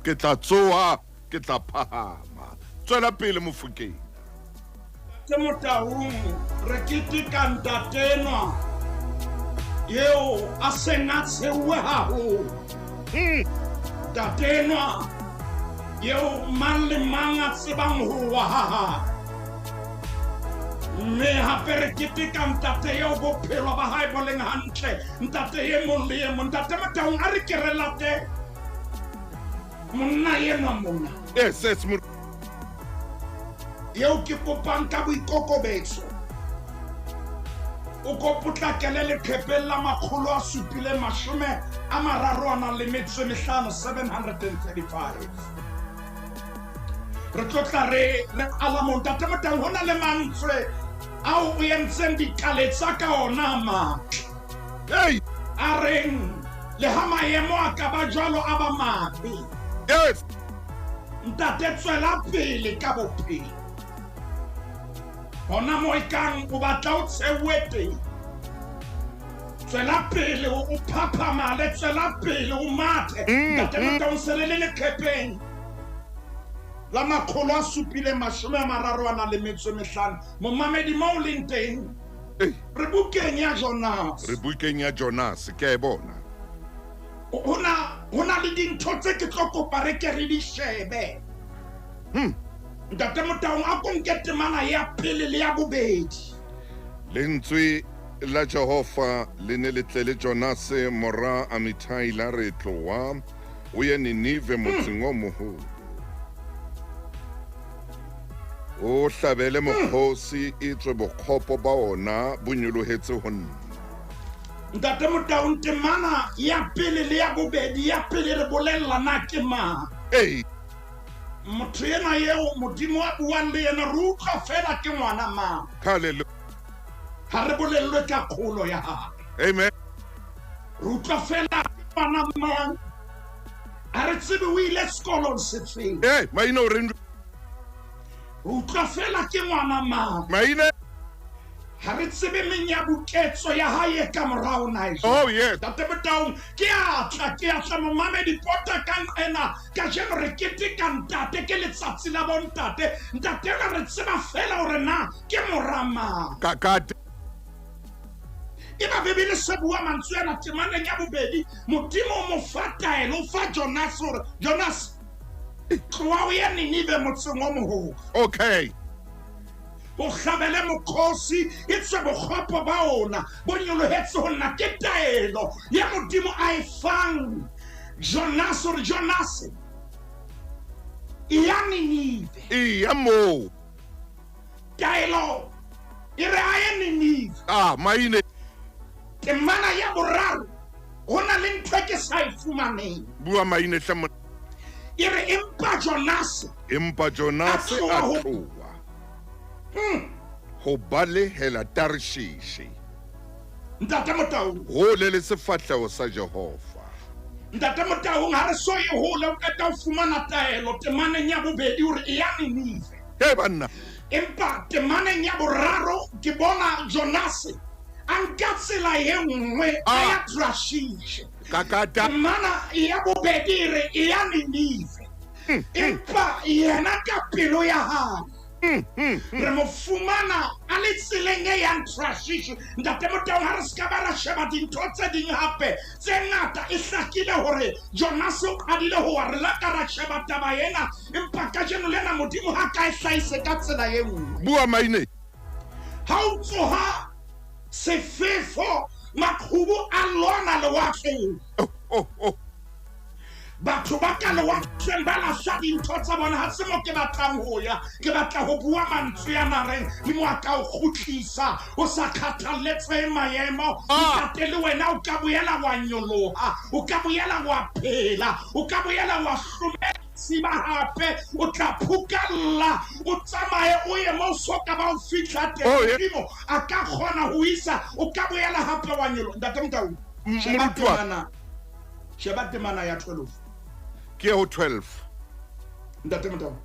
Ke tla tsoha, ke tla phahama. Tswela pele Mofokeng. Ke Motaung re keteka ntate enwa eo a seng a tsheuwe haholo. Ntate enwa eo mang le mang a tsebang ho wa ha hae. Mme hape re keteka ntate eo bophelo ba hae bo leng hantle, ntate e mong le e mong. Ntate Motaung a re ke re late monna enwa mona. Yes, yes, mor- Eo ke kopang ka boikokobetso. O ko potlakele leqhepeng la 735, 735. Re tlo tla re re qala moo. Ntate Motaung, ho na le mantswe ao o entseng dikaletsa ka ona a matle. Hey! A reng le ha maemo a ka ba jwalo a ba mabe. Yes! Ntate tswela pele ka bophelo. Hona moo e kang o batla o tsheuwe teng. Tswela pele o phaphamale, tswela pele o mathe. Ntate Motaung se le le leqhepeng la 735. Momamedi mo o leng teng. Hey. Re bukeng ya Jonas. Re bukeng ya Jonas, ke a e bona. Ho na le dintho tse ke tlo kopa re ke re di shebe. Ntate Motaung a ko nke temana ya pele le ya bobedi. Lentswe la Jehova le ne le tlele Jonas mora Amitai la re tloha o ye Ninive motseng o moholo. O hlabele mokgosi e tswe bokgopo ba ona bo nyolohetse ho nna. Ntate Motaung temana ya pele le ya bobedi, ya pele re bolella na ke mang. Hey. Motho ena eo Modimo a buang le yena re utlwa fela ke ngwana mang. Hallelujah. Ha re bolellwe ka kgolo ya hae. Amen. Re utlwa fela ke ngwana mang. Ha re tsebe o ile sekolong sefeng. Hey, maina o reng? Re utlwa fela ke ngwana mang. Maina. Ha re tsebe menyabuketso ya hae ka morao na e. Oh yes. Ntate Motaung, ke a tla momamedi pota ka nqena. Kajeno re keteka ntate, ke letsatsi la bontate. Ntate ena re tseba fela hore na ke mora mang. Ka ka E ba Bibele se bua mantswe ana temaneng ya bobedi, Modimo o mo fa taelo, o fa Jonas hore Jonas tloha o ye Ninive motseng o moholo. Okay. O hlabele mokgosi e tswe bokgopo ba ona bo nyolohetse ho nna. Ke taelo ya Modimo a e fang Jonas hore Jonas e ya Ninive. E ya moo. Taelo e re a ye Ninive. Ah, maine. Temana ya boraro ho na le ntho e ke sa e fumaneng. Bua maine hle mo. E re empa Jonas. Empa Jonas A tloha a ho tloha. Ho balehela Tarshishe. Ntate Motaung. Hole le sefahleho sa Jehova. Ntate Motaung ha re so ye hole o qeta ho fumana taelo temaneng ya bobedi hore e ya Ninive. Hey banna. Empa temaneng ya boraro ke bona Jonas a nka tsela e nngwe a ya Tarshishe. Ka ka ta. Temana ya bobedi e re e ya Ninive. Empa yena ka pelo ya hae Re mo fumana a le tseleng e yang Trashish. Ntate Motaung, ha re se ka ba ra sheba dintho tse ding hape tse ngata, e hlakile hore Jonase o qadile ho wa. Re la ka ra sheba taba ena, empa kajeno lena Modimo ha ka e hlahise ka tsela e nngwe. Bua maine. Ha o tsoha sefefo, maqhubu a lwana lewatleng. Oh, oh, oh. Batho ba ka lewatleng ba lahla dintho tsa bona. Ha se mo ke batlang ho ya. Ke batla ho bua mantswe a nareng Modimo a ka o kgutlisa o sa kgathalletsehe maemo. Ntate, le wena o ka boela wa nyoloha, o ka boela wa phela, o ka boela wa hlomela siba hape. O tla phukalla, o tsamaye o ye mo o so ka ba o fihla teng. Oh, yeah. Modimo a ka kgona ho isa, o ka boela hape wa nyoloha. Ntate Motaung, sheba moruti wa ka. temana. Sheba temana ya 12. Ke ya ho 12. Ntate Motaung.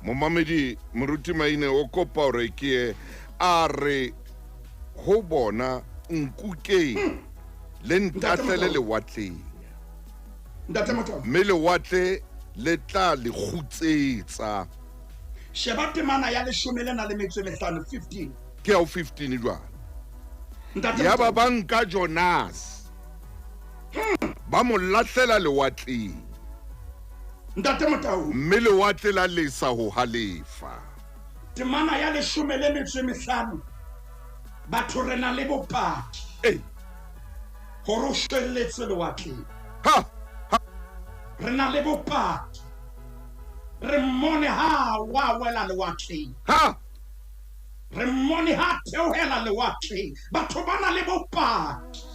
Momamedi Moruti Maine o kopa hore ke ye a re ho bona nkukeng le ntahlele Motaung. lewatleng. Ntate Motaung. Mme lewatle le tla le kgutsetsa. Sheba temana ya leshome le na le metso e mehlano, 15. Ke ya ho 15 jwale. Ntate Yaba Motaung. ba nka Jonas ba mo lahlela lewatleng. Ntate Motaung. Mme lewatle la lesa ho halefa. Temana ya leshome le metso e mehlano. Batho re na le bopaki. Ei. Hore o shwelletse lewatleng. Ha, ha. Re na le bopaki. Re mmone ha wa wela lewatleng. Ha. Re mmone ha theohela lewatleng. Batho ba na le bopaki.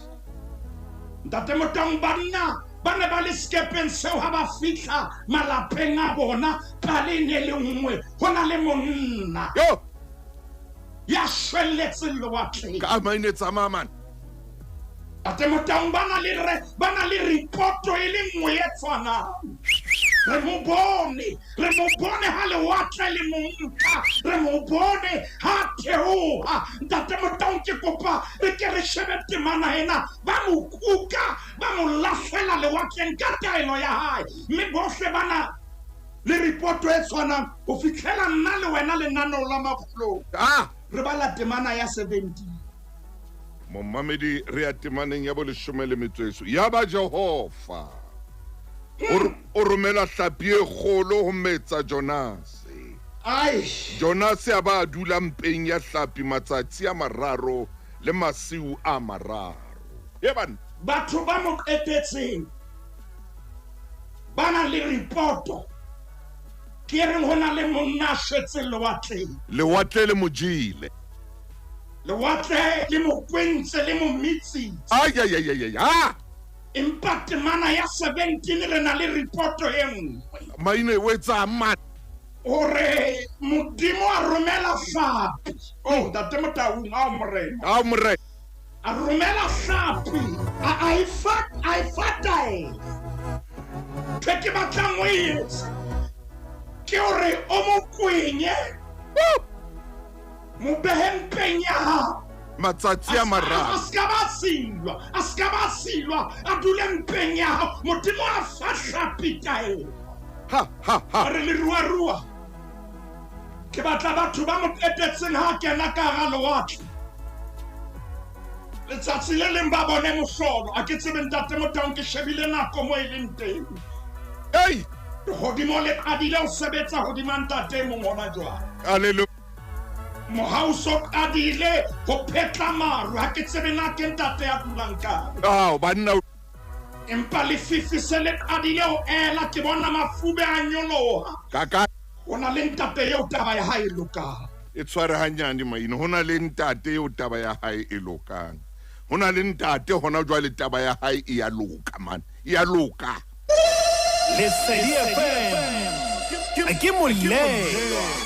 Ntate Motaung, banna ba ne ba le sekepeng seo ha ba fihla malapeng a bona, pale ne le nngwe, ho na le monna Yo. ya shwelletseng lewatleng. Ka maine tsamaya man. Ntate Motaung, ba na le re, ba na le ripoto e le nngwe e tshwanang. Re mo bone, re mo bone ha lewatle le mo nka, re mo bone ha theoha. Ntate Motaung, ke kopa re ke re shebe temana ena. Ba mo kuka, ba mo lahlela lewatleng ka taelo ya hae. Mme bohle ba na le ripoto e tshwanang ho fihlela nna le wena lenaneo la Makgolong. Ah. Re bala temana ya 17. Momamedi re ya temaneng ya boleshome le metso e so. Ya ba Jehova o romela hlapi e kgolo ho metsa Jonase. Ai. Jonase a ba a dula mpeng ya hlapi matsatsi a mararo le masiu a mararo. Ye banna. Batho ba mo qetetseng ba na le ripoto ke reng ho na le monna a shwetseng lewatleng. Lewatle le mo jele. Lewatle le mo kwentse le mo metsitse. Ai, ai, ai, ai, ai, ah! Empa temana ya 17 re na le ripoto e nngwe. Maine o etsang man? Hore Modimo a romela hlapi. Oh, Ntate Motaung, ao morena. Ao morena. A romela hlapi. A e fa, a e fa taelo. Ntho e ke batlang ho e etsa ke hore o mo kwenye. Mo behe mpeng ya hao. Matsatsi a mararo. A ska ba silwa, a ska ba silwa, a dule mpeng ya hao. Modimo a fa hlapi taelo. Ha, ha, ha. A re leruarua. Ke batla batho ba mo qetetseng ha kena ka hara lewatle. Letsatsi le leng ba bone mohlolo. A ke tsebe Ntate Motaung, ke shebile nako mo e leng teng. Ei! Hodimo le qadile ho sebetsa hodima ntate e mong hona jwale. Hallelujah. Mohau so qadile ho phetla maru. Ha ke tsebe na ke ntate ya dulang kae. Ao, banna. Empa lefifi se le qadile ho ela, ke bona mafube a nyoloha. Kaka. Ho na le ntate eo taba ya hae e lokang. E tshware hanyane maine. Ho na le ntate eo taba ya hae e lokang. Ho na le ntate hona jwale taba ya hae e ya loka man. E ya loka. Lesedi FM. Ke molemo.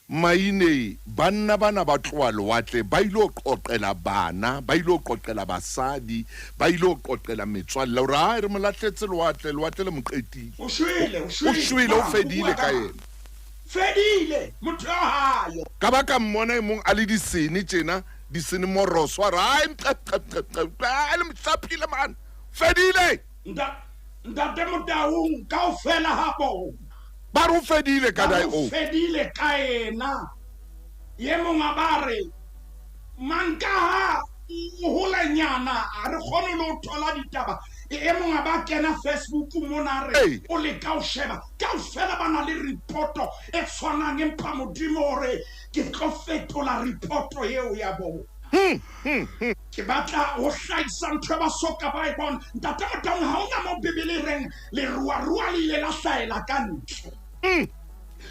Maine, banna bana ba tloha lewatle, ba ilo qoqela bana, ba ilo qoqela basadi, ba ilo qoqela metswalle hore hai re mo lahletse lewatle, lewatle le mo qetile. O shwele, o shwele. O shwele, o fedile ka yena. Fedile, motho ya hayo. Ka ba ka mmona e mong a le disene tjena, disene moroso, a re, hai, mqe, mqe, mqe, mqe, mqe, le mo hlapile man. Fedile. Ntate Motaung kaofela ha bona Ba re o fedile ka ba dae re o. fedile ka ena. Ye mongwe a ba re manka ha o holenyana ha re kgone le ho thola ditaba. E mongwe a ba kena Facebook mona re Ei. o leka ho sheba kaofela ba na le reporto e tshwanang, empa Modimo o re ke tlo fetola reporto eo ya bona. Ke batla ho hlahisa ntho e ba soka ba e bona. Ntate Motaung, ha hona mo Bibele e reng leruarua le ile la hlahela ka ntle.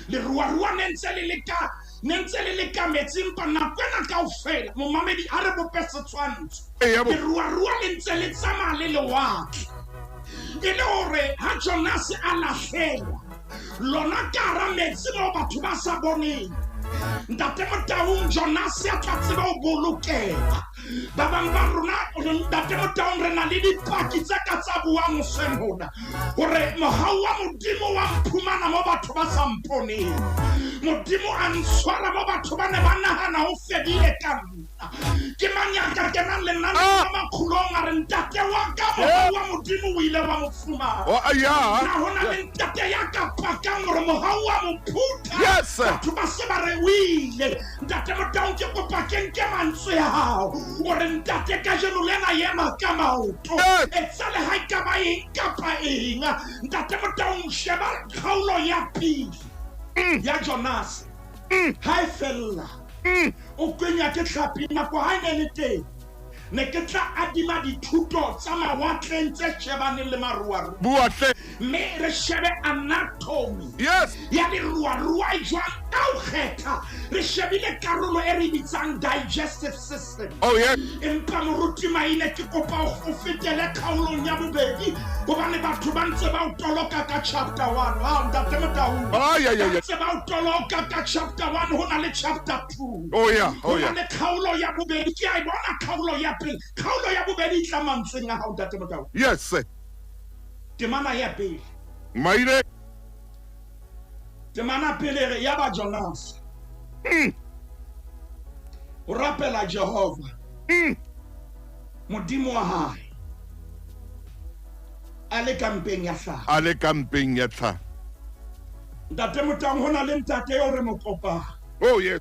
Leruarua ne ntse le le ka, ne ntse le le ka metsi, empa nako ena kaofela, momamedi a re bope setshwantsho. Eya bo. Leruarua le ntse le tsamaya le lewatle. E le hore ha Jonas a lahlelwa, lona ka hara metsi moo batho ba sa boneng. Ntate Motaung, Jonas a tla tseba ho bolokeha. Ba bang ba rona, Ntate Motaung, re na le dipaki tse ka tsa buang hoseng hona hore mohau wa Modimo wa mphumana mo batho ba sa mponeng. Modimo a ntshwara mo batho ba ne ba nahana ho fedile ka nna. Ke mang ya ka kenang lenaneng la makgulong a re ntate wa ka mohau wa Modimo o ile wa mo fumana. Oh, ya. Na hona le ntate ya ka pakang hore mohau wa mo phutha. Yes. Batho ba se ba re o ile. Ntate Motaung, ke kopa ke nke mantswe a hao. O re ntate kajeno le ena ema ka maoto. Yes. Etsa le ha e ka ba eng kapa eng. Ntate Motaung, sheba kgaolo ya pele ya Jonas. Ha e fella, o kenya ke tlhapi nako ha e ne le teng. Ne ke tla adima dithuto tsa mawatleng tse shebaneng le maruarua. Bua hle. Mme re shebe anatomy Yes. ya leruarua e jwang ka ho kgetha. Re shebile karolo e re bitsang digestive system. Oh yes. Empa moruti Maine, ke kopa o fetele kgaolong ya bobedi hobane batho ba ntse ba o toloka ka chapter 1. Wa ntate Motaung. Ay, ay, ay, Ba ay. ntse ba o toloka ka chapter 1, ho na le chapter 2. Oh yeah, oh Ho na yeah. le kgaolo ya bobedi. Ke a e bona kgaolo ya pele. Kgaolo ya bobedi e tla mantsweng a hao, ntate Motaung. Yes. Temana ya pele. Maine. Temana pele re ya ba Jonas. O rapela Jehova. Modimo wa hae. A le kampeng ya hlaha. A le kampeng ya tlhaha. Ntate Motaung, ho na le ntate eo re mo kopang. Oh yes.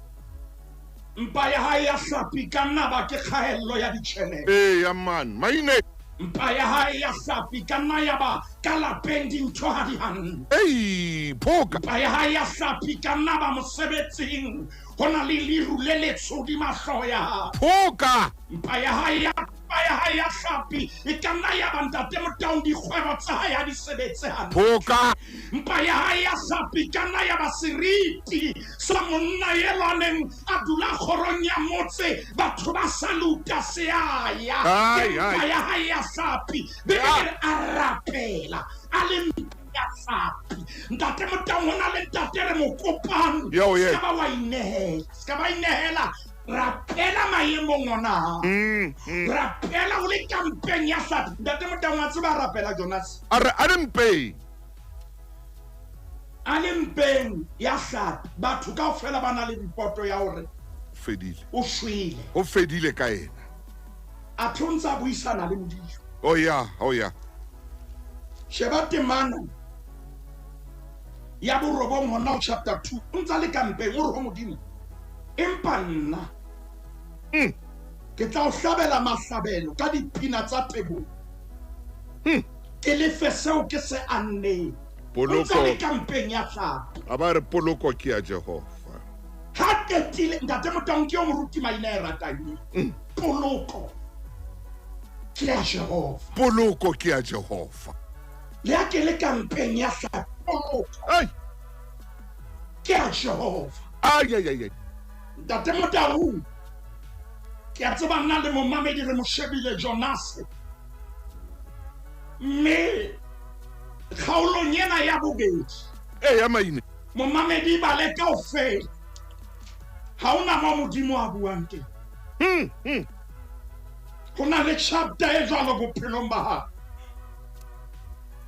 Mpa ya hae ya hlapi ka nna ba ke kgaello ya ditjhelete. Eh ya man. Maine. Mpa ya hae ya hlapi ka nna ya ba ka lapeng dintho ha di hantle. Ei, phoka. Mpa ya hae ya hlapi ka nna ba mosebetsing ho na le leru le letsho hodima hlooho ya hae. Phoka. Mpa ya hae ya, mpa ya hae ya hlapi e ka nna ya ba ntate Motaung dikgwebo tsa hae ha di sebetse hantle. Phoka. Mpa ya hae ya hlapi ka nna ya ba seriti sa monna e lwaneng a dula kgorong ya motse, batho ba saluta seaya. Ai, Ke mpa ai. ya hae ya hlapi. Bibele e re a rapela a le mpa ya hlapi. Ntate Motaung, ho na le ntate re mo kopang. Yo, yeah. Se ka ba wa inehela. Se ka ba inehela. Rapela maemong ona. Rapela o le kampeng ya hlapi. Ntate Motaung, wa tseba rapela Jonas. A re a le mpeng. A le mpeng ya hlapi. Batho kaofela ba na le ripoto ya hore Fedile. o shwele. Ho fedile ka yena. A tho ntsa buisana le Modimo. Oh yeah, oh yeah. Sheba temana ya borobong hona ho chapter 2. O ntsa le kampeng, o re ho Modimo, empa nna ke tla o hlabela mahlabelo ka dipina tsa teboho. Ke lefe seo ke se anneng. O ntsa le Poloko. kampeng ya hlapi. A ba re poloko ke ya Jehova. Ha qetile ntate Motaung, ke yo moruti Maine a e ratang e. Poloko ke ya Jehova. Poloko ke ya Jehova. Le ha ke le kampeng ya hlapi, poloko Ai. ke ya Jehova. Ai ai ai. Ntate Motaung, ke a tseba nna le momamedi re mo shebile Jonas. Mme kgaolong ena ya bobedi, Eh ya Maine. momamedi ba le kaofela, ha hona mo Modimo a buang teng. Ho na le chapter e jwalo bophelong ba hao.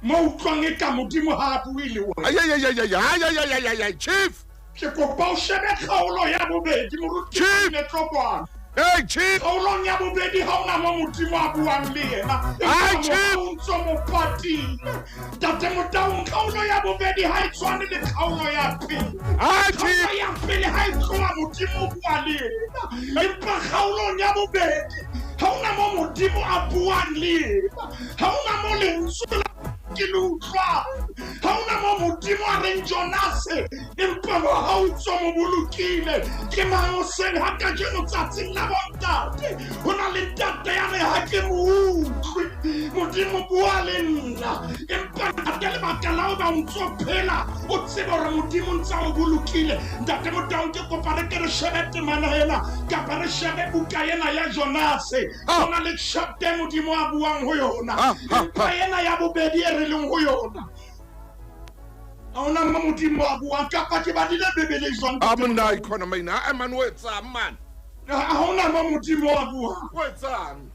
Mo utlwang e ka Modimo ha a bue le wena. Ai ai ai ai ai ai ai ai ai ai chief. Ke kopa o shebe kgaolo ya bobedi, moruti Chief! Maine tlo kwana. Hey, chief. Kgaolong ya bobedi ha ona mo Modimo a buang le yena. Ai, chief. O ntso mo patile. Ntate Motaung, kgaolo ya bobedi ha e tshwane le kgaolo ya pele. Ai, chief. Kgaolo ya pele ha e tloha Modimo o bua le yena. Empa kgaolong ya bobedi ha ona mo Modimo a buang le yena. Ha ona mo lentswe la ke le utlwang. Ha ona mo Modimo a reng Jonase, empa ha o tswa mo bolokile. Ke mang hoseng ha kajeno tsatsing la bontate? Ho na le ntate ya re ha ke mo utlwe. Modimo bua le nna. Empa ntate lebaka la hoba o ntso phela, o tsebe hore Modimo o ntse a o bolokile. Ntate Motaung, ke kopa re ke re shebe temana ena, kapa re shebe buka ena ya Jonase. Ho na le chapter e Modimo a buang ho yona. Empa ena ya bobedi e re leng ho yona. Ha hona mo Modimo a buang, kapa ke badile Bibele jwang? A monna ikhona maina. A man o etsang man? Ha hona mo Modimo a buang. O etsang?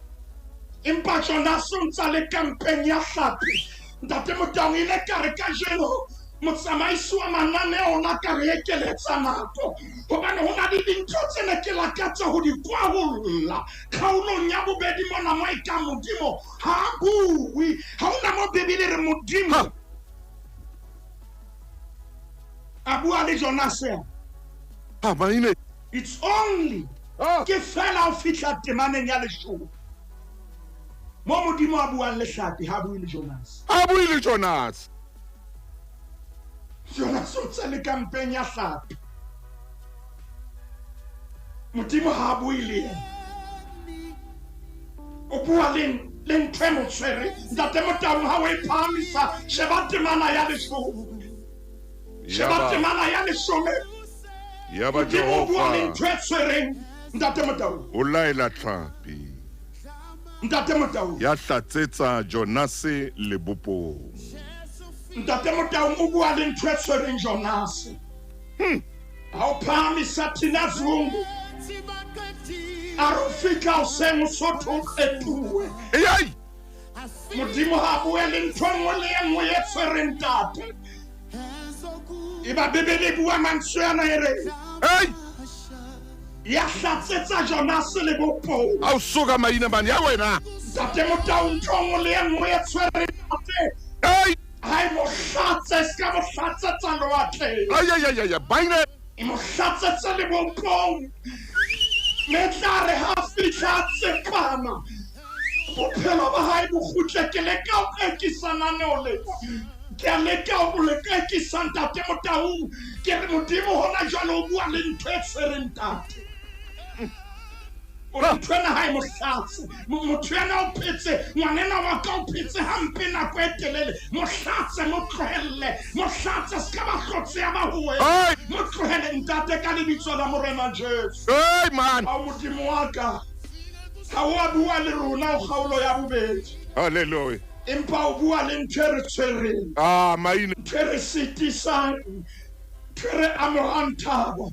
Empa Jonase o ntsa le kampeng ya hlapi. Ntate Motaung, ile ka re kajeno motsamaisi wa mananeo ona ka re ekeletsa nako, hobane ho na le dintho tse ne ke lakatsa ho di kwaholla kgaolong ya bobedi mona mo e kang Modimo ha a bue. Ha hona mo Bibele re Modimo a bua le Jonase. Ha, maine. It's only ke fela o fihla temaneng ya leshome mo Modimo a buang le hlapi, ha bue le Jonase. Ha bue le Jonase. Jonase o ntse le kampeng ya hlapi. Modimo ha bue le yena. O bua le ntho e mo tshwere. Ntate Motaung, ha o e phahamisa, sheba temana ya leshome. Sheba temana ya leshome. Yaba Modimo o bua le Jehova ntho e tshwereng. Ntate Motaung. O laela tlhapi. Ntate Motaung. Ya hlatsetsa Jonase lebopong. Ntate Motaung o bua le ntho e tshwereng Jonase. Ha o phahamisa Thina Zungu, a re o fihla hoseng o sotho o qetuwe. Ei! Modimo ha bue le ntho e nngwe le e nngwe e tshwereng ntate. Eba Bibele e bua mantswe ana e re, Ei! Ya hlatsetsa Jonase lebopong. A o soka maina mane ya wena. Ntate Motaung, ntho e nngwe le e nngwe e tshwereng ntate. Ei! Ha e mo hlatse, se ka mo hlatsetsa lewatleng. Ai, ai, ai, ai, ai, baine. E mo hlatsetsa lebopong. Mme tla re ha fihla tsepama, bophelo ba hae bo kgutle. Ke leka ho ekisa lenaneo lena. Ke a leka ho le ekisa Ntate Motaung. Ke re Modimo hona jwale o bua le ntho e tshwereng ntate. O re ntho ena ha e mo hlatse. Motho ena o phetse, ngwanena wa ka o phetse hampe nako e telele. Mo hlatse, mo tlohelle. Mo hlatse, se ka ba hlotse ya ba ho wena. Mo tlohele ntate ka lebitso la Morena Jesu. Hey, man. Ao Modimo wa ka, ha o a bua le rona o kgaolo ya bobedi. Hallelujah. Empa o bua le ntho e re tshwereng. Ah, maine. Ntho e re sitisang, ntho e re amohang thabo.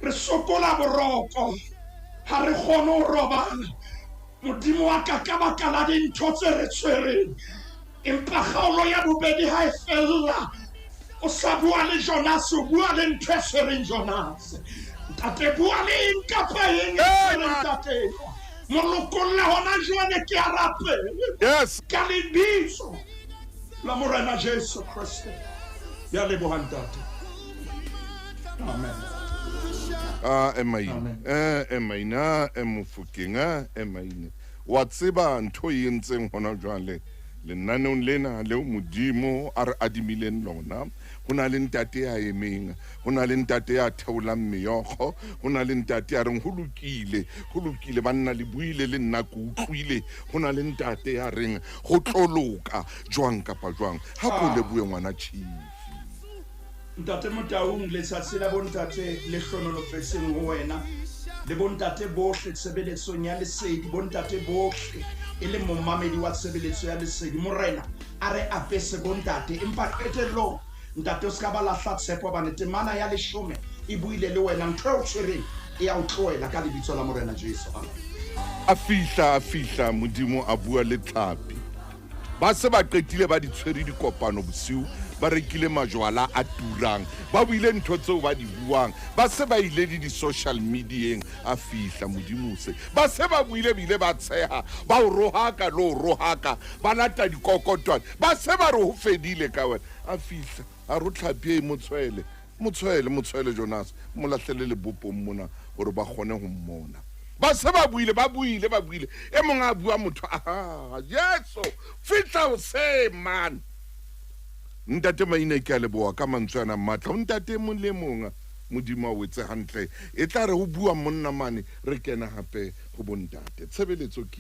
Re sokola boroko, ha re kgone ho robala. Modimo wa ka, ka baka la dintho tse re tshwereng. Empa kgaolo ya bobedi ha e fella, o sa bua le Jonase, o bua le ntho e tshwereng Jonase. Ntate, bua le eng kapa eng e tshwereng ntate? Molokolle hona jwale, ke a rapela. Yes. Ka lebitso la Morena Jesu Kreste. Ya leboha ntate. Amen. Ah, emaine. Emaine, ah, emofokeng, ah, emaine. Wa tseba ntho e entseng hona jwale lenaneong lena leo Modimo a re adimileng lona. Ho na le ntate ya emeng, ho na le ntate ya theolang meokgo, ho na le ntate ya reng ho lokile, ho lokile banna le buile le nna ke utlwile. Ho na le ntate ya reng ho tlo loka jwang kapa jwang. Ha ko lebohe ngwana chief. Ntate Motaung, letsatsi la bontate le hlonolofetseng ho wena le bontate bohle tshebeletsong ya lesedi, bontate bohle e le momamedi wa tshebeletso ya lesedi. Morena a re apese bontate, empa qetellong ntate o se ka ba lahla tshepo, hobane temana ya leshome e buile le wena. Ntho e o tshwereng e ya o tlohela ka lebitso la Morena Jesu. Amen. A fihla, a fihla, Modimo a bua le tlhapi. Ba se ba qetile ba di tshwere dikopano bosiu, Ba rekile majwala a turang, ba buile ntho tseo ba di buang, ba se ba ile le di-social medieng. A fihla Modimo se ba se ba buile, bile ba tsheha, ba o rohaka le o rohaka, ba lata dikokotwane, ba se ba re ho fedile ka wena. A fihla a re o tlhapi e motshwele, motshwele, motshwele Jonas, mo lahlele lebopong mona hore ba kgone ho mmona. Ba se ba buile, ba buile, ba buile, e mong a bua motho, aha, Jesu fihla hoseng man. Ntate Maine, ke a leboha ka mantswe ana matla. O ntate e mong le e mong, Modimo a o etse hantle. E tla re ho bua monna mane, re kena hape ho bontate. Tshebeletso ke.